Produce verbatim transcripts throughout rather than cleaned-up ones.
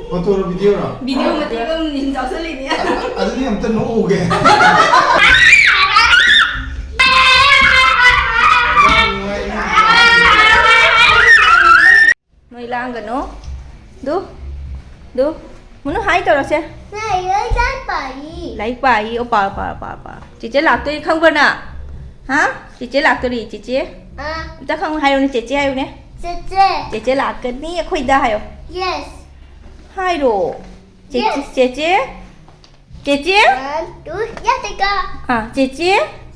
ꯐꯣꯇꯣꯔꯣ, ꯚꯤꯗꯤꯑꯣꯔꯣ? Video ꯃꯇꯦꯛ ꯑꯃ ꯅꯤꯟ ꯆꯥꯎꯁꯜꯂꯤꯅꯦ꯫ ꯑꯗꯨꯗꯤ ꯑꯝꯇ ꯅꯣꯛꯎꯒꯦ꯫ ꯅꯣꯏ ꯂꯥꯡꯒꯅꯨ꯫ ꯗꯨ, ꯗꯨ, ꯃꯨꯅꯨ ꯍꯥꯏ ꯇꯧꯔꯁꯦ꯫ ꯂꯥꯏꯔꯤꯛ ꯄꯥꯏ꯫ ꯂꯥꯏꯔꯤꯛ ꯄꯥꯏ꯫ ꯑꯣ, ꯄꯥ, ꯄꯥ, ꯄꯥ, ꯄꯥ꯫ ꯆꯦꯆꯦ ꯂꯥꯛꯇꯣꯏ ꯈꯪꯕ꯭ꯔ ꯅꯪ? ꯍꯥ? ꯆꯦꯆꯦ ꯂꯥꯛꯇꯣꯔꯤ, ꯆꯦꯆꯦ꯫ ꯑꯥ, ꯑꯝꯇ ꯈꯪ ꯍꯥꯏꯌꯨꯅꯦ, ꯆꯦꯆꯦ ꯍꯥꯏꯌꯨꯅꯦ꯫ ꯆꯦꯆꯦ꯫ ꯆꯦꯆꯦ ꯂꯥꯛꯀꯅꯤ ꯑꯩꯈꯣꯏꯗ ꯍꯥꯏꯌꯣ꯫ Yes. ꯍꯥꯏꯔꯣ꯫ ꯆꯦꯆꯦ, Yes. ꯆꯦꯆꯦ꯫ ꯆꯦꯆꯦ꯫ One, two, ꯌꯥꯗꯦꯀꯣ꯫ ꯑꯥ, ꯆꯦꯆꯦ꯫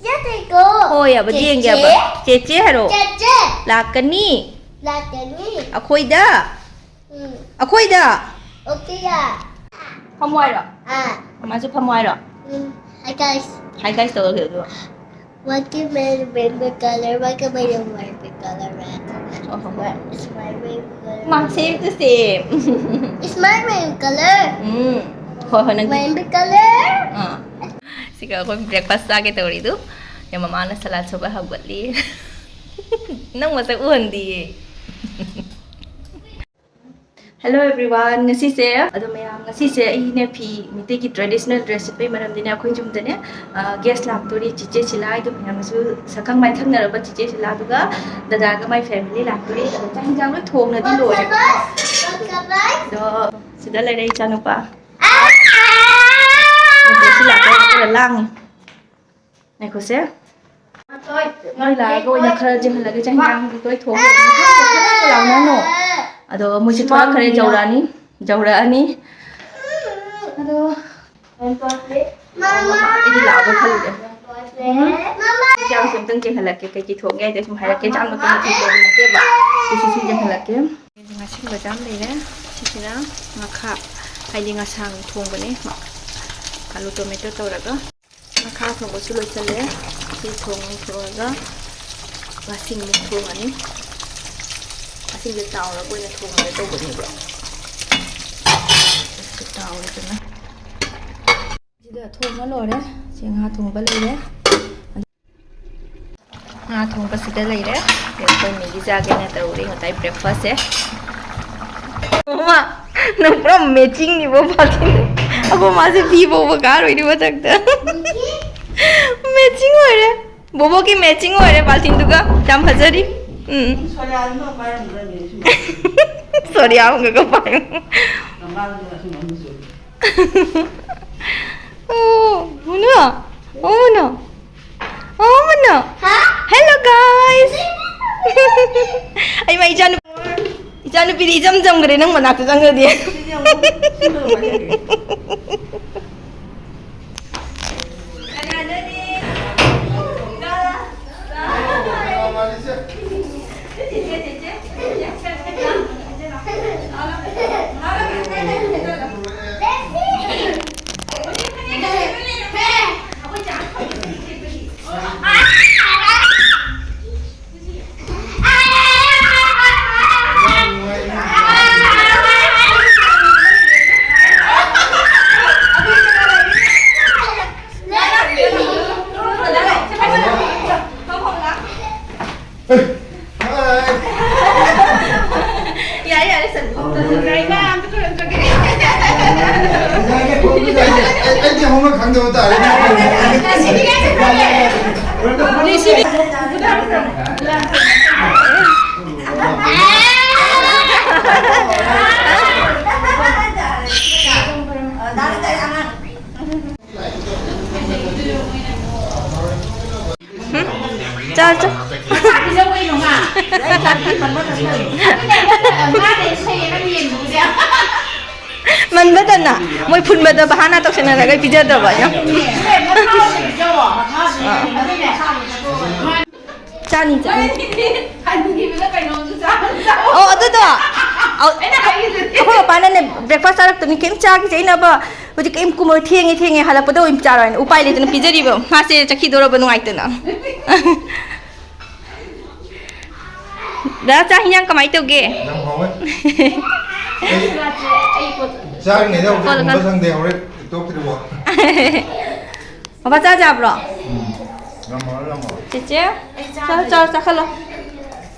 ꯌꯥꯗꯦꯀꯣ꯫ ꯍꯣꯏ, ꯌꯥꯕ ꯆꯦꯆꯦ꯫ ꯌꯦꯡꯒꯦꯕ꯫ ꯆꯦꯆꯦ ꯍꯥꯏꯔꯣ꯫ ꯆꯦꯆꯦ꯫ ꯂꯥꯛꯀꯅꯤ꯫ ꯂꯥꯛꯀꯅꯤ꯫ ꯑꯩꯈꯣꯏꯗ꯫ ꯎꯝ. ꯑꯩꯈꯣꯏꯗ꯫ Okay, yeah. ꯐꯝꯃꯣ ꯍꯥꯏꯔꯣ? ꯑꯥ. ꯃꯥꯁꯨ ꯐꯝꯃꯣ ꯍꯥꯏꯔꯣ? ꯎꯝ. Hi, guys. Hi, guys ꯇꯧꯔꯒꯦ ꯑꯗꯨꯒ꯫ What can my rainbow color? What can my rainbow color red? ꯍꯣꯏ, ꯍꯣꯏ, ꯍꯣꯏ꯫ It's my rainbow color. ꯃꯥ same to same. It's my rainbow color. ꯎꯝ꯫ ꯍꯣꯏ, ꯍꯣꯏ, ꯅꯪ꯫ Rainbow color. ꯑꯥ꯫ ꯁꯤꯒ ꯑꯩꯈꯣꯏ breakfast ꯆꯥꯒꯦ ꯇꯧꯔꯤꯗꯨ꯫ ꯌꯥꯝ ꯃꯃꯥꯅ salad ꯁꯨꯕ ꯍꯧꯒꯠꯂꯤ꯫ ꯅꯪ ꯃꯁꯛ ꯎꯍꯟꯗꯤꯌꯦ꯫ Hello everyone, ꯉꯁꯤꯁꯦ ꯑꯗꯣ ꯃꯌꯥꯝ, ꯉꯁꯤꯁꯦ ꯑꯩꯅꯦ ꯐꯤ, ꯃꯩꯇꯩꯒꯤ traditional dress ꯁꯦꯠꯄꯩ ꯃꯔꯝꯗꯤꯅꯦ, ꯑꯩꯈꯣꯏ ꯌꯨꯝꯗꯅꯦ guest ꯂꯥꯛꯇꯣꯔꯤ, ꯆꯤꯆꯦ ꯁꯤꯂꯥ, ꯑꯗꯨ ꯃꯌꯥꯝꯅꯁꯨ ꯁꯛꯈꯪ ꯃꯥꯏꯈꯪꯅꯔꯕ ꯆꯤꯆꯦ ꯁꯤꯂꯥ, ꯑꯗꯨꯒ ꯗꯗꯥꯒ ꯃꯥꯏ family ꯂꯥꯛꯇꯣꯔꯤ꯫ ꯑꯗꯣ ꯆꯥꯛ ꯍꯤꯟꯖꯥꯡ ꯂꯣꯏ ꯊꯣꯡꯅꯗꯤ ꯂꯣꯏꯔꯦ꯫ ꯑꯗꯣ ꯁꯤꯗ ꯂꯩꯔꯦ ꯏꯆꯥꯅꯨꯄꯥ꯫ ꯅꯠꯇꯦ, ꯁꯤ ꯂꯥꯛꯇꯣꯔꯦ, ꯈꯔ ꯂꯥꯡꯉꯤ꯫ ꯉꯥꯏꯈꯣꯁꯦ꯫ ꯃꯣꯏ ꯂꯥꯛꯑꯒ ꯑꯣꯏꯅ ꯈꯔ ꯌꯦꯡꯍꯜꯂꯒꯦ, ꯆꯥꯛ ꯍꯤꯟꯖꯥꯡꯗꯤ ꯂꯣꯏ ꯊꯣꯡꯉꯦ꯫ ꯂꯥꯎꯅꯅꯣ꯫ ꯑꯗꯣ ꯃꯣꯏꯁꯦ ꯊꯣꯛꯂꯛꯈ꯭ꯔꯦ, ꯌꯧꯔꯛꯑꯅꯤ, ꯌꯧꯔꯛꯑꯅꯤ꯫ ꯑꯗꯣ ꯑꯩꯗꯤ ꯂꯥꯎꯕ ꯈꯜꯂꯨꯔꯦ꯫ ꯆꯥꯛꯁꯦ ꯑꯝꯇꯪ ꯌꯦꯡꯍꯜꯂꯛꯀꯦ, ꯀꯩꯀꯩ ꯊꯣꯡꯒꯦ ꯍꯥꯏꯗꯤ ꯁꯨꯝ ꯍꯥꯏꯔꯛꯀꯦ꯫ ꯆꯥꯛ ꯃꯇꯨꯝ ꯃꯇꯨꯝ ꯇꯧꯕ ꯅꯠꯇꯦꯕ꯫ ꯁꯤ, ꯁꯤ, ꯁꯤ ꯌꯦꯡꯍꯜꯂꯛꯀꯦ꯫ ꯉꯥꯁꯤꯡꯕ ꯖꯥꯝ ꯂꯩꯔꯦ꯫ ꯁꯤꯁꯤꯅ ꯉꯥꯈꯥ, ꯍꯥꯏꯗꯤ ꯉꯁꯥꯡ ꯊꯣꯡꯕꯅꯦ꯫ ꯑꯂꯨ tomato ꯇꯧꯔꯒ꯫ ꯉꯥꯈꯥ ꯊꯣꯡꯕꯁꯨ ꯂꯣꯏꯁꯤꯜꯂꯦ꯫ ꯁꯤ ꯊꯣꯡ ꯊꯣꯡꯉꯒ ꯉꯥꯁꯤꯡ ꯑꯃꯨꯛ ꯊꯣꯡꯉꯅꯤ꯫ ꯉꯥꯁꯤꯡꯁꯦ ꯇꯥꯎꯔꯒ ꯑꯣꯏꯅ ꯊꯣꯡꯉꯒꯦ ꯇꯧꯕꯅꯦꯕ꯫ ꯇꯥꯎꯔꯦꯗꯅ꯫ ꯁꯤꯗ ꯊꯣꯡꯉ ꯂꯣꯏꯔꯦ꯫ ꯁꯤ ꯉꯥ ꯊꯣꯡꯕ ꯂꯩꯔꯦ꯫ ꯉꯥ ꯊꯣꯡꯕꯁꯤꯗ ꯂꯩꯔꯦ꯫ ꯑꯗꯩ ꯑꯩꯈꯣꯏ ꯃꯦꯒꯤ ꯆꯥꯒꯦꯅ ꯇꯧꯔꯤ ꯉꯁꯥꯏ breakfast ꯁꯦ꯫ ꯃꯃꯥ, ꯅꯪ ꯄꯨꯔꯥ ꯃꯦꯆꯤꯡꯅꯤꯕꯣ ꯕꯥꯜꯇꯤꯟ꯫ ꯑꯩꯈꯣꯏ ꯃꯥꯁꯦ ꯐꯤ ꯐꯧꯕ ꯀꯥꯔꯣꯏꯅꯤ ꯃꯊꯛꯇ꯫ ꯃꯦꯆꯤꯡ ꯑꯣꯏꯔꯦ꯫ ꯕꯣꯕꯣꯛꯀꯤ ꯃꯦꯆꯤꯡ ꯑꯣꯏꯔꯦ ꯕꯥꯜꯇꯤꯟꯗꯨꯒ꯫ ꯌꯥꯝ ꯐꯖꯔꯤ꯫ ꯎꯝ꯫ ꯁꯣꯔꯤꯌꯥ ꯑꯃꯒ ꯄꯥꯏꯔꯣ꯫ ꯑꯣ, ꯃꯨꯅꯣ꯫ ꯑꯣ, ꯃꯨꯅꯣ꯫ ꯑꯣ, ꯃꯨꯅꯣ꯫ ꯍꯥ? Hello, guys꯫ ꯑꯩ ꯃꯥ ꯏꯆꯥꯅꯨ-, ꯏꯆꯥꯅꯨꯄꯤꯗꯤ ꯏꯆꯝ ꯆꯝꯈ꯭ꯔꯦ ꯅꯪ ꯃꯅꯥꯛꯇ ꯆꯪꯉꯗꯤ꯫ ꯌꯥꯔꯦ, ꯌꯥꯔꯦ, ꯁꯟ ꯊꯣꯛꯇ꯭ꯔꯁꯨ꯫ ꯑꯩ, ꯑꯩꯗꯤ ꯍꯧꯅ ꯈꯪꯗꯕ ꯇꯥꯔꯦ꯫ ꯉꯁꯤꯗꯤ ꯀꯥꯏ ꯆꯠꯈ꯭ꯔꯒꯦ? ꯉꯁꯤꯗꯤ ꯆꯥ, ꯆꯥ꯫ ꯃꯟꯕꯗꯅ ꯃꯣꯏ ꯐꯨꯟꯕꯗ ꯕꯍꯥꯅꯥ ꯇꯧꯁꯟꯅꯔꯒ ꯄꯤꯖꯗꯕ ꯑꯩꯅ꯫ ꯆꯥꯅꯤ, ꯆꯥꯅꯤ꯫ ꯍꯟꯈꯤꯕꯗ ꯀꯩꯅꯣꯝꯁꯨ ꯆꯥꯕ ꯆꯥꯎ꯫ ꯑꯣ, ꯑꯗꯨꯗꯣ꯫ ꯑꯧ, ꯑꯩꯅ ꯍꯥꯏꯈꯤꯗꯨꯗꯤ꯫ ꯑꯩꯈꯣꯏ ꯃꯄꯥꯅꯅꯦ, breakfast ꯆꯥꯔꯛꯇꯕꯅꯤ, ꯀꯩꯝ ꯆꯥꯈꯤꯁꯦ꯫ ꯑꯩꯅꯕ ꯍꯧꯖꯤꯛ ꯀꯩꯝ ꯀꯨꯝꯃꯣꯏ, ꯊꯦꯡꯉꯦ, ꯊꯦꯡꯉꯦ, ꯍꯜꯂꯛꯄꯗ ꯑꯣꯏꯅ ꯆꯥꯔꯣ ꯍꯥꯏꯅ ꯎꯄꯥꯏ ꯂꯩꯇꯅ ꯄꯤꯖꯔꯤꯕ꯫ ꯃꯥꯁꯦ ꯆꯠꯈꯤꯗꯣꯔꯕ ꯅꯨꯡꯉꯥꯏꯇꯅ꯫ ꯗꯥ, ꯆꯥꯛ ꯍꯤꯟꯖꯥꯡ ꯀꯃꯥꯏ ꯇꯧꯒꯦ? ꯌꯥꯝ ꯍꯥꯎꯋꯦ꯫ ꯑꯩ ꯆꯥꯔꯤꯉꯩꯗ ꯍꯧꯖꯤꯛ ꯀꯣꯜꯂꯒ꯫ ꯊꯣꯡꯕ ꯁꯪꯗꯦ, ꯍꯣꯔꯦꯟ ꯇꯣꯛꯇ꯭ꯔꯤꯕꯣ꯫ ꯄꯄꯥ ꯆꯥ ꯆꯥꯕ꯭ꯔꯣ? ꯎꯝ꯫ ꯂꯥꯝꯃꯛꯑꯔꯣꯏ, ꯂꯥꯝꯃꯛꯑꯔꯣꯏ꯫ ꯆꯦꯆꯦ, ꯆꯥꯔꯣ, ꯆꯥꯔꯣ, ꯆꯥꯈꯠꯂꯣ꯫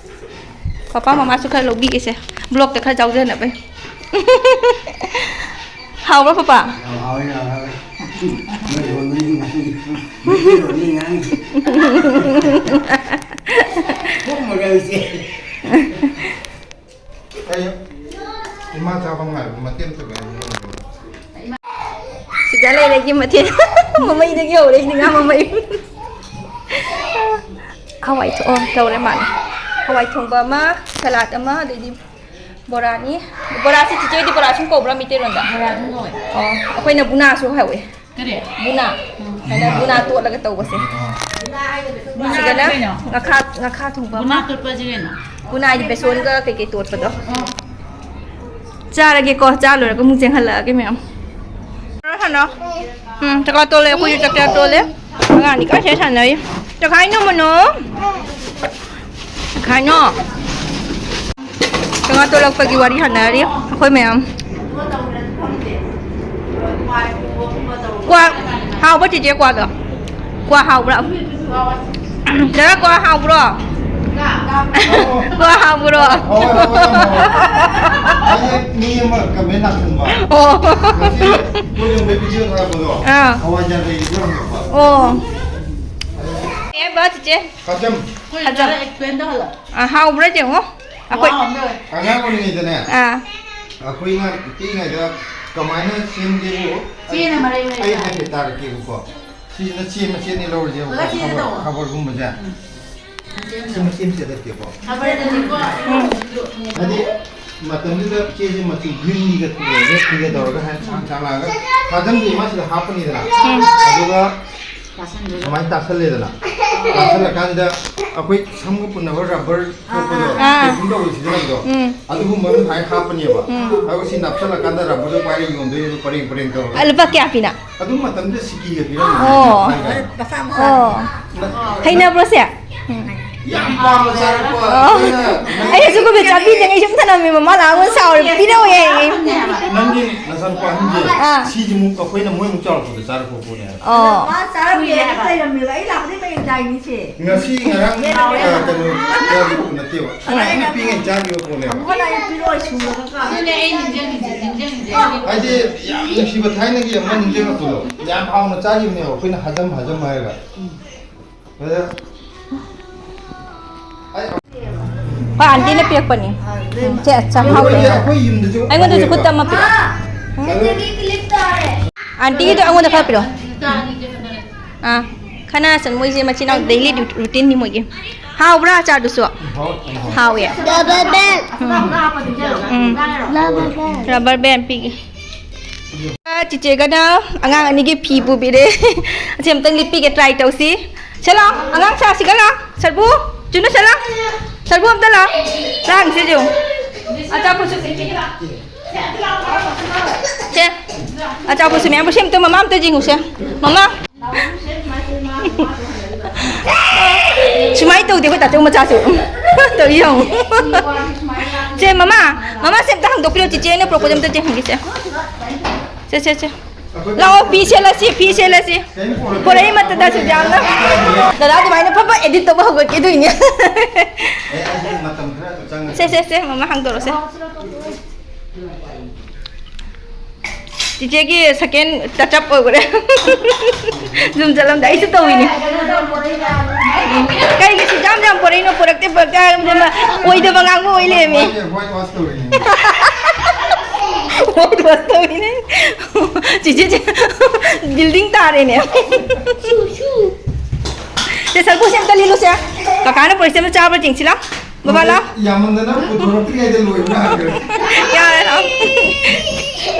ꯄꯄꯥ ꯃꯃꯥꯁꯨ ꯈꯔ ꯂꯧꯕꯤꯒꯦꯁꯦ, vlogꯇ ꯈꯔ ꯌꯥꯎꯖꯅꯕ꯫ ꯍꯥꯎꯕ꯭ꯔꯣ, ꯄꯄꯥ? ꯌꯥꯝ ꯍꯥꯎꯋꯦ, ꯌꯥꯝ ꯍꯥꯎꯋꯦ꯫ ꯃꯩꯇꯩꯂꯣꯟꯗ ꯉꯥꯡꯉꯤ꯫ ꯃꯩꯇꯩꯂꯣꯟꯗ ꯉꯥꯡꯉꯤ꯫ ꯄꯨꯝꯃꯒ ꯏꯆꯦ꯫ ꯑꯩ ꯏꯃꯥ ꯆꯥꯕ ꯉꯥꯏꯕ ꯃꯇꯦꯛ ꯑꯃꯇ ꯉꯥꯏꯔꯦ꯫ ꯁꯤꯗ ꯂꯩꯔꯦ ꯑꯩꯒꯤ ꯃꯊꯦꯜ꯫ ꯃꯃꯩꯗꯒꯤ ꯍꯧꯔꯦ, ꯑꯩꯗꯤ ꯉꯥ ꯃꯃꯩ꯫ ꯍꯋꯥꯏ ꯊꯣ-, ꯑꯣ, ꯇꯧꯔꯦ ꯃꯥꯅꯦ꯫ ꯍꯋꯥꯏ ꯊꯣꯡꯕ ꯑꯃ, ꯁꯂꯥꯗ ꯑꯃ, ꯑꯗꯩꯗꯤ ꯕꯣꯔꯥꯅꯤ꯫ ꯕꯣꯔꯥꯁꯤ ꯆꯤꯆꯦ ꯍꯣꯏꯗꯤ ꯕꯣꯔꯥ ꯁꯨꯝ ꯀꯧꯕ꯭ꯔꯥ ꯃꯩꯇꯩꯂꯣꯟꯗ? ꯕꯣꯔꯥ ꯑꯗꯨꯝ ꯀꯧꯋꯦ꯫ ꯑꯣ, ꯑꯩꯈꯣꯏꯅ ꯕꯨꯅꯥꯁꯨ ꯍꯧꯋꯦ꯫ ꯀꯔꯤ? ꯕꯨꯅꯥ꯫ ꯎꯝ꯫ ꯍꯥꯏꯅ ꯕꯨꯅꯥ ꯇꯣꯠꯂꯒ ꯇꯧꯕꯁꯦ꯫ ꯕꯨꯅꯥ ꯁꯤꯗꯅ ꯍꯥꯏꯗꯤ ꯀꯩꯅꯣ? ꯉꯥꯈꯥ, ꯉꯥꯈꯥ ꯊꯣꯡꯕ ꯑꯃ꯫ ꯕꯨꯅꯥ ꯇꯣꯠꯄꯁꯦ ꯀꯩꯅꯣ? ꯕꯨꯅꯥ ꯍꯥꯏꯗꯤ ꯕꯦꯁꯣꯟꯒ ꯀꯩꯀꯩ ꯇꯣꯠꯄꯗꯣ꯫ ꯑꯣ꯫ ꯆꯥꯔꯒꯦꯀꯣ, ꯆꯥ ꯂꯣꯏꯔꯒ ꯑꯃꯨꯛ ꯆꯦꯟꯍꯜꯂꯛꯑꯒꯦ ꯃꯌꯥꯝ꯫ ꯍꯜꯂꯣ꯫ ꯎꯝ, ꯆꯥꯛꯆꯥ ꯇꯣꯜꯂꯦ, ꯑꯩꯈꯣꯏꯁꯨ ꯆꯥꯛꯆꯥ ꯇꯣꯜꯂꯦ꯫ ꯑꯉꯥꯡꯅꯤ ꯀꯟꯅ ꯁꯦ ꯁꯥꯟꯅꯔꯤ꯫ ꯆꯈꯥꯏꯅꯣ ꯃꯅꯣ꯫ ꯆꯈꯥꯏꯅꯣ꯫ ꯀꯩꯅꯣ ꯇꯣꯂꯛꯄꯒꯤ ꯋꯥꯔꯤ ꯁꯥꯟꯅꯔꯤ ꯑꯩꯈꯣꯏ ꯃꯌꯥꯝ꯫ ꯀ꯭ꯋꯥ ꯍꯥꯎꯕ ꯆꯤꯆꯦ ꯀ꯭ꯋꯥꯗꯣ? ꯀ꯭ꯋꯥ ꯍꯥꯎꯕ꯭ꯔꯥ? ꯗꯗꯥ ꯀ꯭ꯋꯥ ꯍꯥꯎꯕ꯭ꯔꯣ? ꯀ꯭ꯋꯥ ꯍꯥꯎꯕ꯭ꯔꯣ? ꯍꯥꯎꯋꯦ, ꯍꯥꯎꯋꯦ, ꯌꯥꯝ ꯍꯥꯎꯋꯦ꯫ ꯑꯩꯁꯦ ꯃꯤ ꯑꯃ ꯀꯃꯦꯟ ꯂꯥꯛꯁꯟꯕ꯫ ꯑꯣ꯫ ꯉꯁꯤ ꯀꯣꯏ ꯌꯨꯝꯗ ꯚꯤꯗꯤꯑꯣ ꯊꯥꯔꯛꯄꯗꯣ꯫ ꯑꯥ꯫ ꯍꯋꯥꯏꯖꯥꯔ ꯂꯩꯔꯤꯕ꯭ꯔꯥ ꯍꯪꯉꯛꯄ꯫ ꯑꯣ꯫ ꯑꯦ ꯕꯥ ꯆꯤꯆꯦ꯫ ꯀꯥꯆꯝ꯫ ꯀꯥꯆꯝ꯫ ꯑ, ꯍꯥꯎꯕ꯭ꯔꯥ ꯌꯦꯡꯉꯣ꯫ ꯑꯩꯈꯣꯏ ꯑꯉꯥꯡ ꯑꯣꯏꯔꯤꯉꯩꯗꯅꯦ꯫ ꯑꯥ꯫ ꯑꯩꯈꯣꯏꯅ ꯄꯤꯛꯏꯉꯩꯗ ꯀꯃꯥꯏꯅ ꯁꯦꯝꯒꯦꯕꯨ ꯆꯦꯅ ꯃꯔꯩ ꯃꯔꯩ ꯑꯩ ꯇꯥꯛꯑꯦ꯫ ꯍꯥꯏꯐꯦꯠ ꯇꯥꯔꯛꯀꯦꯕꯀꯣ꯫ ꯁꯤꯁꯤꯅ ꯆꯦ ꯃꯆꯦꯠꯅꯤ ꯂꯧꯔꯁꯦꯕꯀꯣ, ꯑꯣꯖꯥ ꯆꯦꯅ ꯈꯕꯔ, ꯇꯧ꯫ ꯈꯕꯔꯒꯨꯝꯕꯁꯦ꯫ ꯎꯝ꯫ ꯁꯤ ꯃꯆꯦꯠ ꯃꯆꯦꯠ ꯂꯩꯇꯦꯀꯣ꯫ ꯈꯕꯔꯗꯅꯤꯀꯣ꯫ ꯎꯝ꯫ ꯍꯥꯏꯗꯤ ꯃꯇꯝꯗꯨꯗ ꯆꯦꯁꯦ ꯃꯆꯨ greenꯒ red ꯀ ꯇꯧꯔꯒ ꯍꯥꯏꯅ ꯁꯥꯡ ꯁꯥꯡ ꯂꯥꯛꯑꯒ ꯊꯥꯖꯟꯕꯤ ꯃꯥꯁꯤꯗ ꯍꯥꯞꯄꯅꯤꯗꯅ꯫ ꯎꯝ꯫ ꯑꯗꯨꯒ ꯁꯨꯃꯥꯏꯅ ꯇꯥꯁꯜꯂꯦꯗꯅ꯫ ꯇꯥꯁꯜꯂꯀꯥꯟꯗ ꯑꯩꯈꯣꯏ ꯁꯝꯒ ꯄꯨꯟꯅꯕ rubber ꯊꯣꯛꯄꯗꯣ, ꯑꯥ꯫ Taping ꯇꯧꯕ ꯁꯤꯖꯤꯟꯅꯕꯗꯣ, ꯎꯝ꯫ ꯑꯗꯨꯒꯨꯝꯕ ꯑꯃ ꯁꯨꯃꯥꯏꯅ ꯍꯥꯞꯄꯅꯦꯕ꯫ ꯎꯝ꯫ ꯑꯗꯨꯒ ꯁꯤ ꯅꯞꯁꯜꯂꯀꯥꯟꯗ rubberꯗꯣ ꯄꯥꯏꯔ ꯌꯣꯟꯗꯣꯏꯅꯦꯕ, ꯄꯔꯦꯡ ꯄꯔꯦꯡ ꯇꯧꯔꯒ꯫ ꯑꯥ, ꯂꯨꯄꯥ ꯀꯌꯥ ꯄꯤꯅ? ꯑꯗꯨ ꯃꯇꯝꯗꯨꯗ ꯁꯤꯀꯤꯒ ꯄꯤꯔꯝꯃꯦ, ꯑꯣ꯫ ꯍꯥꯏꯇꯥꯔꯦ꯫ ꯃꯆꯥ ꯃꯆꯥ꯫ ꯑꯣ꯫ ꯍꯩꯅꯕ꯭ꯔꯣ ꯁꯦ? ꯎꯝ꯫ ꯌꯥꯝ ꯄꯥꯝꯅ ꯆꯥꯔꯛꯄ ꯑꯣ꯫ ꯑꯩꯈꯣꯏꯅ ꯑꯩꯅꯁꯨ ꯀꯣꯕꯤ ꯆꯥꯕꯤꯗꯦ, ꯑꯩ ꯁꯨꯝ ꯊꯅꯝꯃꯦ, ꯃꯃꯥ ꯂꯥꯛꯑꯒ ꯁꯥꯎꯔꯦ, "ꯄꯤꯔꯛꯑꯣꯌꯦ"꯫ ꯅꯪꯒꯤ ꯅꯆꯥꯅꯨꯄꯥ ꯑꯍꯟꯁꯦ ꯑꯥ꯫ ꯁꯤꯁꯤꯃꯨꯛ ꯑꯩꯈꯣꯏꯅ ꯃꯣꯏꯃꯨꯛ ꯆꯥꯎꯔꯛꯄꯗ ꯆꯥꯔꯛꯄ ꯄꯣꯠꯅꯦ ꯍꯥꯏꯕ꯫ ꯑꯣ꯫ ꯃꯥ ꯆꯥꯔꯝꯃꯦ, ꯑꯩ ꯂꯩꯔꯝꯃꯦꯕ꯫ ꯑꯩ ꯂꯥꯛꯄꯗꯩ ꯃꯌꯦꯡ ꯇꯥꯏꯅꯤꯁꯦ꯫ ꯉꯁꯤ ꯉꯔꯥꯡ, ꯑ, ꯀꯩꯅꯣ, ꯆꯥꯈꯤꯕ ꯅꯠꯇꯦꯕ꯫ ꯑꯩꯅ ꯄꯤꯛꯏꯉꯩ ꯆꯥꯈꯤꯕ ꯄꯣꯠꯅꯦꯕ꯫ ꯑꯃꯨꯛꯀ ꯂꯥꯛꯑꯦ, ꯄꯤꯔꯛꯑꯣ, ꯁꯨꯔꯒ꯫ ꯑꯗꯨꯅꯦ ꯑꯩ ꯅꯤꯡꯁꯤꯡꯉꯤꯁꯦ, ꯅꯤꯡꯁꯤꯡꯉꯤꯁꯦ꯫ ꯍꯥꯏꯗꯤ ꯌꯥꯝ ꯅꯨꯡꯁꯤꯕ ꯊꯥꯏꯅꯒꯤ ꯑꯃ ꯅꯤꯡꯁꯤꯡꯉꯛꯄꯗꯣ꯫ ꯌꯥꯝ ꯍꯥꯎꯅ ꯆꯥꯈꯤꯕꯅꯦꯕ ꯑꯩꯈꯣꯏꯅ ꯍꯥꯖꯝ ꯍꯥꯖꯝ ꯍꯥꯏꯔꯒ꯫ ꯑꯗ ꯑꯩ ꯍꯣꯏ, ꯑꯟꯇꯤꯅ ꯄꯤꯔꯛꯄꯅꯤ꯫ ꯎꯝ, ꯁꯦ, ꯆꯥꯛꯍꯥꯎ ꯑꯩꯈꯣꯏ, ꯂꯩꯔꯦ꯫ ꯑꯩꯈꯣꯏ ꯌꯨꯝꯗꯁꯨ ꯑꯩꯉꯣꯟꯗꯁꯨ ꯈꯨꯠꯇ ꯑꯃ ꯄꯤꯔꯛꯑꯣ꯫ ꯆꯥꯅꯤꯡꯉꯦ꯫ ꯑꯟꯇꯤꯒꯤꯗꯣ ꯑꯩꯉꯣꯟꯗ ꯈꯔ ꯄꯤꯔꯛꯑꯣ꯫ ꯑꯥ, ꯈꯅꯥꯁꯟ ꯃꯣꯏꯁꯦ ꯃꯆꯤꯟ ꯃꯅꯥꯎ daily routineꯅꯤ ꯃꯣꯏꯒꯤ꯫ ꯍꯥꯎꯕ꯭ꯔꯥ ꯑꯆꯥꯔꯗꯨꯁꯨ? ꯍꯥꯎ-, ꯍꯥꯎ-, ꯍꯥꯎꯋꯦ꯫ Rubber band꯫ ꯎꯝ꯫ ꯎꯝ꯫ Rubber band꯫ Rubber band ꯄꯤꯒꯦ꯫ ꯆꯤꯆꯦꯒꯅ ꯑꯉꯥꯡ ꯑꯅꯤꯒꯤ ꯐꯤ ꯄꯨꯕꯤꯔꯦ꯫ ꯑꯁꯤ ꯑꯝꯇꯪ ꯂꯤꯠꯄꯤꯒꯦ, try ꯇꯧꯁꯤ꯫ ꯁꯦ ꯂꯥꯎ, ꯑꯉꯥꯡ ꯁꯥꯁꯤꯒ ꯂꯥꯎ꯫ ꯁꯔꯕꯨ, ꯆꯨꯅꯨ ꯁꯦ ꯂꯥꯎ꯫ ꯁꯔꯕꯨ ꯑꯝꯇ ꯂꯥꯎ꯫ ꯂꯥꯡꯁꯤ ꯌꯦꯡꯉꯨ꯫ ꯑꯆꯥꯄꯣꯠꯁꯨ ꯄꯤꯕꯤꯔꯦ꯫ ꯁꯦ, ꯑꯆꯥꯄꯣꯠꯁꯨ ꯃꯌꯥꯝ ꯄꯨ-, ꯁꯤ ꯑꯝꯇ ꯃꯃꯥ ꯑꯝꯇ ꯌꯦꯡꯉꯨꯁꯦ꯫ ꯃꯃꯥ꯫ ꯁꯨꯃꯥꯏꯅ ꯇꯧꯗꯦ ꯑꯩꯈꯣꯏ ꯇꯥꯆꯧ ꯃꯆꯥꯁꯨ꯫ ꯇꯧꯔꯤ ꯌꯦꯡꯉꯨ꯫ ꯁꯦ, ꯃꯃꯥ, ꯃꯃꯥ, ꯁꯦ ꯑꯝꯇ ꯍꯥꯡꯗꯣꯛꯄꯤꯔꯣ, ꯆꯤꯆꯦ ꯑꯩꯅ ꯄꯨꯔꯛꯄꯁꯦ ꯑꯝꯇ ꯆꯦ ꯍꯪꯒꯦ, ꯁꯦ꯫ ꯁꯦ, ꯁꯦ, ꯁꯦ꯫ ꯂꯥꯛꯑꯣ, ꯐꯤ ꯁꯦꯠꯂꯁꯤ, ꯐꯤ ꯁꯦꯠꯂꯁꯤ꯫ ꯄꯣꯔꯛꯏ ꯃꯇꯝꯗꯁꯨ ꯌꯥꯝꯅ꯫ ꯗꯗꯥ ꯑꯗꯨꯃꯥꯏꯅ ꯐꯠ ꯐꯠ edit ꯇꯧꯕ ꯍꯧꯒꯠꯀꯦ ꯑꯗꯨꯏꯅꯦ꯫ ꯑꯦ, ꯑꯩꯁꯦ ꯃꯇꯝ ꯈꯔ ꯆꯪꯒꯅꯤ꯫ ꯁꯦ, ꯁꯦ, ꯁꯦ, ꯃꯃꯥ ꯍꯥꯡꯗꯣꯔꯛꯑꯣ, ꯁꯦ꯫ ꯆꯤꯆꯦꯒꯤ second touch up ꯑꯣꯏꯈꯔꯦ꯫ ꯌꯨꯝ ꯆꯠꯂꯝꯗꯥꯏ ꯑꯩꯁꯨ ꯇꯧꯏꯅꯦ꯫ ꯀꯩꯒꯤ ꯁꯤ ꯌꯥꯝ ꯌꯥꯝ ꯄꯣꯔꯛꯏꯅꯣ? ꯄꯣꯔꯛꯇꯦ, ꯄꯣꯔꯛꯇꯦ ꯍꯥꯏꯔꯕꯗ ꯑꯣꯏꯗꯕ ꯉꯥꯡꯕ ꯑꯣꯏ ꯂꯩꯔꯝꯃꯦ꯫ White wash ꯇꯧꯔꯤꯅꯦ꯫ White wash ꯇꯧꯔꯤꯅꯦ꯫ ꯆꯤꯆꯦ, ꯆꯤꯆꯦ, building ꯇꯥꯔꯦꯅꯦ꯫ ꯁꯦ, ꯁꯔꯕꯨꯁꯦ ꯑꯝꯇ ꯂꯤꯠꯂꯨꯁꯦ꯫ ꯀꯀꯥꯅ ꯄꯨꯔꯛꯏꯁꯦ ꯑꯝꯇ ꯆꯥꯕ꯭ꯔꯥ ꯌꯦꯡꯁꯤ ꯂꯥꯎ꯫ ꯕꯕꯥ, ꯂꯥꯎ꯫ ꯌꯥꯝꯃꯟꯗꯅ ꯄꯨꯊꯣꯔꯛꯇ꯭ꯔꯤꯉꯩꯗ ꯂꯣꯏꯕ꯭ꯔꯥ ꯍꯪꯈ꯭ꯔꯦ꯫ ꯌꯥꯔꯦ, ꯂꯥꯎ꯫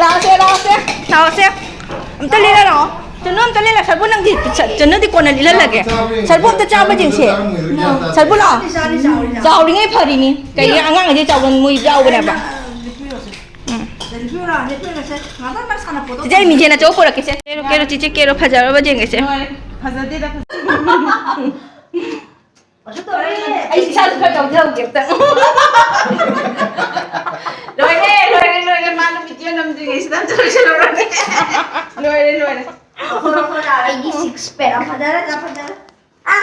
ꯂꯥꯎꯁꯦ, ꯂꯥꯎꯁꯦ, ꯂꯥꯎꯁꯦ꯫ ꯑꯝꯇ ꯂꯤꯠꯂꯔꯛꯑꯣ꯫ ꯆꯅꯨ, ꯑꯝꯇ ꯂꯤꯠꯂ-, ꯁꯔꯕꯨ, ꯅꯪꯗꯤ ꯆ-, ꯆꯅꯨꯗꯤ ꯀꯣꯟꯅ ꯂꯤꯠꯍꯜꯂꯒꯦ꯫ ꯆꯥꯕ꯭ꯔꯥ ꯌꯦꯡꯁꯦ꯫ ꯁꯔꯕꯨ, ꯑꯝꯇ ꯆꯥꯕ ꯌꯦꯡꯁꯦ꯫ ꯆꯥꯔꯝꯃꯣꯏꯗ꯭ꯔꯥ ꯒ꯭ꯌꯥꯟ ꯇꯥꯗꯦ꯫ ꯁꯔꯕꯨ, ꯂꯥꯎ꯫ ꯆꯥꯎꯔꯤꯉꯩ ꯐꯔꯤꯅꯤ꯫ ꯀꯩꯒꯤ ꯑꯉꯥꯡ ꯑꯁꯤ ꯆꯥꯎꯒꯟ ꯃꯣꯏ ꯌꯥꯎꯕꯅꯦꯕ꯫ ꯎꯝ꯫ ꯆꯤꯆꯦ, ꯑꯩ ꯃꯤꯡꯁꯦꯜ ꯑꯆꯧꯕ ꯄꯨꯔꯛꯀꯦꯁꯦ꯫ ꯀꯦꯔꯣ, ꯀꯦꯔꯣ, ꯆꯤꯆꯦ, ꯀꯦꯔꯣ, ꯐꯖꯔꯕ ꯌꯦꯡꯒꯦꯁꯦ꯫ ꯐꯖꯗꯦꯗ, ꯐꯖ-, ꯑꯩ ꯏꯁꯥꯁꯨ ꯈꯔ ꯌꯥꯎꯖꯍꯧꯒꯦ ꯑꯝꯇ꯫ ꯂꯣꯏꯔꯦ, ꯂꯣꯏꯔꯦ, ꯂꯣꯏꯔꯦ, ꯃꯥ ꯅꯨꯃꯤꯠꯇꯤ ꯅꯝꯗ꯭ꯔꯤꯉꯩꯁꯤꯗ ꯑꯝꯇ ꯂꯣꯏꯁꯤꯜꯂꯨꯔꯒꯦ꯫ ꯂꯣꯏꯔꯦ, ꯂꯣꯏꯔꯦ꯫ ꯑꯩꯒꯤ six pack꯫ ꯌꯥꯝ ꯐꯖꯔꯦ, ꯌꯥꯝ ꯐꯖꯔꯦ꯫ ꯑ,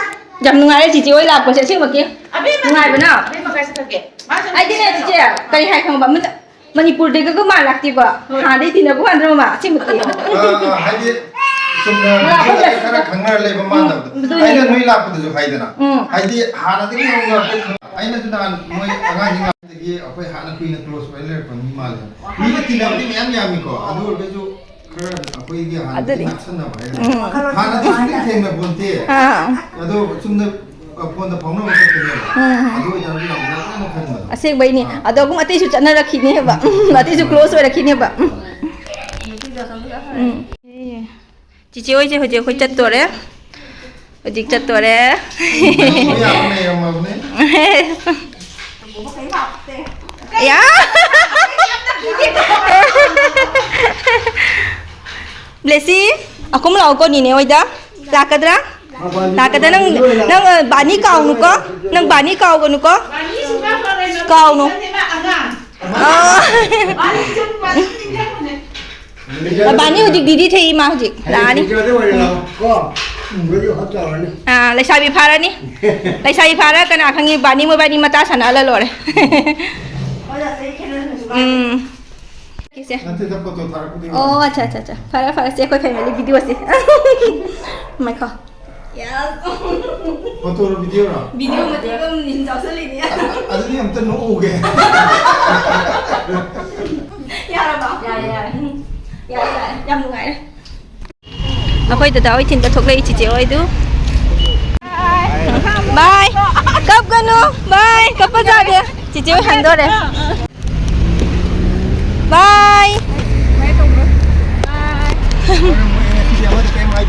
ꯌꯥꯝ ꯅꯨꯡꯉꯥꯏꯔꯦ ꯆꯤꯆꯦ ꯍꯣꯏ ꯂꯥꯛꯄꯁꯦ ꯑꯁꯦꯡꯕꯒꯤ꯫ ꯑꯕꯦꯝꯃ, ꯅꯨꯡꯉꯥꯏꯕꯅ? ꯑꯕꯦꯝꯃ ꯀꯥꯏ ꯆꯠꯈ꯭ꯔꯒꯦ? ꯃꯥꯁꯨ ꯑꯩꯗꯤꯅꯦ ꯆꯤꯆꯦ, ꯀꯔꯤ ꯍꯥꯏ ꯈꯪꯕ? ꯃꯤꯅ ꯃꯅꯤꯄꯨꯔꯗꯒ ꯃꯥ ꯂꯥꯛꯇꯦꯕ꯫ ꯍꯣꯏ꯫ ꯍꯥꯟꯅꯗꯩ ꯇꯤꯟꯅꯕ ꯃꯥꯟꯗ꯭ꯔꯣ ꯃꯥ? ꯑꯁꯦꯡꯕꯒꯤ꯫ ꯑ, ꯑ, ꯍꯥꯏꯗꯤ, ꯆꯨꯝꯅ ꯂꯥꯛꯄ ꯈꯔ ꯃꯇꯝꯗ ꯈꯪꯅꯔ ꯂꯩꯕ ꯃꯥꯟꯗꯕꯗꯣ꯫ ꯎꯝ, ꯑꯗꯨꯅꯦ꯫ ꯑꯩꯅ ꯅꯣꯏ ꯂꯥꯛꯄꯗꯁꯨ ꯍꯥꯏꯗꯅ꯫ ꯎꯝ꯫ ꯍꯥꯏꯗꯤ, ꯍꯥꯟꯅꯗꯒꯤ ꯍꯧꯅ ꯑꯩꯈꯣꯏ ꯈꯪ-, ꯑꯩꯅꯁꯨ ꯅꯍꯥꯟ ꯃꯣꯏ ꯑꯉꯥꯡꯁꯤꯡ ꯂꯥꯛꯄꯗꯒꯤ ꯑꯩꯈꯣꯏ ꯍꯥꯟꯅ ꯀꯨꯏꯅ close ꯑꯣꯏ ꯂꯩꯔꯛꯄ ꯃꯤ ꯃꯥꯜꯂꯦ꯫ ꯃꯤꯒ ꯇꯤꯟꯅꯕꯗꯤ ꯃꯌꯥꯝ ꯌꯥꯝꯃꯤꯀꯣ, ꯑꯗꯨ ꯑꯣꯏꯔꯒꯁꯨ ꯈꯔ ꯑꯩꯈꯣꯏꯒꯤ ꯍꯥꯟꯅꯗꯒꯤ ꯑꯗꯨꯅꯤ꯫ ꯅꯛꯁꯟꯅꯕ ꯍꯥꯏꯒꯗ꯭ꯔꯥ? ꯎꯝ꯫ ꯍꯥꯟꯅꯗꯤ ꯁꯨꯡꯊꯦꯡ ꯊꯦꯡꯅ ꯄꯣꯟꯇꯦ꯫ ꯑꯥ꯫ ꯑꯗꯣ ꯆꯨꯝꯅ, ꯑ, ꯐꯣꯟꯗ ꯐꯥꯎꯅꯕ ꯈꯛꯇꯅꯦꯕ꯫ ꯎꯝ꯫ ꯑꯗꯨ ꯑꯣꯏꯇꯥꯔꯁꯨ ꯌꯥꯝ ꯅꯛꯅꯅ ꯈꯟꯕꯗꯣ꯫ ꯑꯁꯦꯡꯕꯩꯅꯤ꯫ ꯑꯥ꯫ ꯑꯗꯣ ꯑꯗꯨꯝ ꯑꯇꯩꯁꯨ ꯆꯠꯅꯔꯛꯈꯤꯅꯦꯕ꯫ ꯎꯝ, ꯑꯇꯩꯁꯨ close ꯑꯣꯏꯔꯛꯈꯤꯅꯦꯕ꯫ ꯎꯝ꯫ ꯎꯝ꯫ ꯆꯤꯆꯦ ꯍꯣꯏꯁꯦ ꯍꯧꯖꯤꯛ ꯑꯩꯈꯣꯏ ꯆꯠꯇꯣꯔꯦ꯫ ꯍꯧꯖꯤꯛ ꯆꯠꯇꯣꯔꯦ꯫ ꯌꯥꯝ ꯅꯩꯔꯝꯃꯕꯅꯦ꯫ ꯌꯥ! ꯕ꯭ꯂꯦꯁꯤ, ꯑꯈꯨꯝ ꯂꯥꯛꯑꯣꯀꯣ ꯅꯤꯅꯦ ꯍꯣꯏꯗ꯫ ꯂꯥꯛꯀꯗ꯭ꯔꯥ? ꯂꯥꯛꯀꯗ꯭ꯔꯥ? ꯅꯪ, ꯅꯪ, ꯑ, ꯕꯥꯅꯤ ꯀꯥꯎꯅꯨꯀꯣ꯫ ꯅꯪ ꯕꯥꯅꯤ ꯀꯥꯎꯒꯅꯨꯀꯣ꯫ ꯀꯥꯎꯅꯨ꯫ ꯑ꯫ ꯕꯥꯅꯤ ꯍꯧꯖꯤꯛ ꯗꯤꯗꯤ ꯊꯦꯡꯏ, ꯃꯥ ꯍꯧꯖꯤꯛ ꯂꯥꯛꯑꯅꯤ꯫ ꯑꯥ, ꯂꯩꯁꯥꯕꯤ ꯐꯥꯔꯅꯤ꯫ ꯂꯩꯁꯥꯕꯤ ꯐꯥꯔ ꯀꯅꯥ ꯈꯪꯉꯤ, ꯕꯥꯅꯤ ꯃꯣꯏꯕꯥꯅꯤ ꯃꯆꯥ ꯁꯥꯟꯅꯍꯜꯂ ꯂꯣꯏꯔꯦ꯫ ꯎꯝ꯫ ꯀꯤꯁꯦ꯫ ꯅꯠꯇꯦꯗ, ꯐꯣꯇꯣ ꯊꯥꯔꯛꯄꯗꯨꯒꯤ ꯑꯣ, ꯋꯥꯅꯤ꯫ ꯑꯠꯆꯥ, ꯑꯠꯆꯥ, ꯑꯠꯆꯥ꯫ ꯐꯔꯦ, ꯐꯔꯦ, ꯁꯦ, ꯑꯩꯈꯣꯏ family videoꯁꯦ꯫ ꯃꯥꯏꯈꯣ꯫ Yes꯫ ꯐꯣꯇꯣꯔꯣ, videoꯔꯣ? Video ꯃꯇꯦꯛ ꯑꯃ ꯅꯤꯟ ꯌꯥꯎꯁꯜꯂꯤꯅꯦ꯫ ꯑꯗꯨꯗꯤ ꯑꯝꯇ ꯅꯣꯛꯎꯒꯦ꯫ ꯌꯥꯔꯕ? ꯌꯥꯔꯦ, ꯌꯥꯔꯦ꯫ ꯌꯥꯔꯦ, ꯌꯥꯔꯦ꯫ ꯌꯥꯝ ꯅꯨꯡꯉꯥꯏꯔꯦ꯫ ꯑꯩꯈꯣꯏ ꯗꯗꯥ ꯍꯣꯏ ꯊꯤꯟꯕ ꯊꯣꯛꯂꯛꯏ, ꯆꯤꯆꯦ ꯍꯣꯏꯗꯨ꯫ Bye꯫ ꯀꯞꯀꯅꯨ꯫ Bye꯫ ꯀꯞꯄ ꯌꯥꯗꯦ꯫ ꯆꯤꯆꯦ ꯍꯣꯏ ꯍꯟꯗꯣꯔꯦ꯫ Bye꯫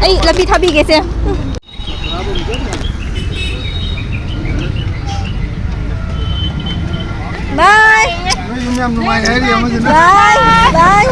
ꯑꯩ ꯂꯝꯕꯤ ꯊꯥꯕꯤꯒꯦꯁꯦ꯫ Bye꯫ ꯅꯣꯏ ꯌꯨꯝ ꯌꯥꯝ ꯅꯨꯡꯉꯥꯏ ꯍꯥꯏꯔꯤ ꯑꯃꯗꯨꯅ꯫ Bye꯫ Bye꯫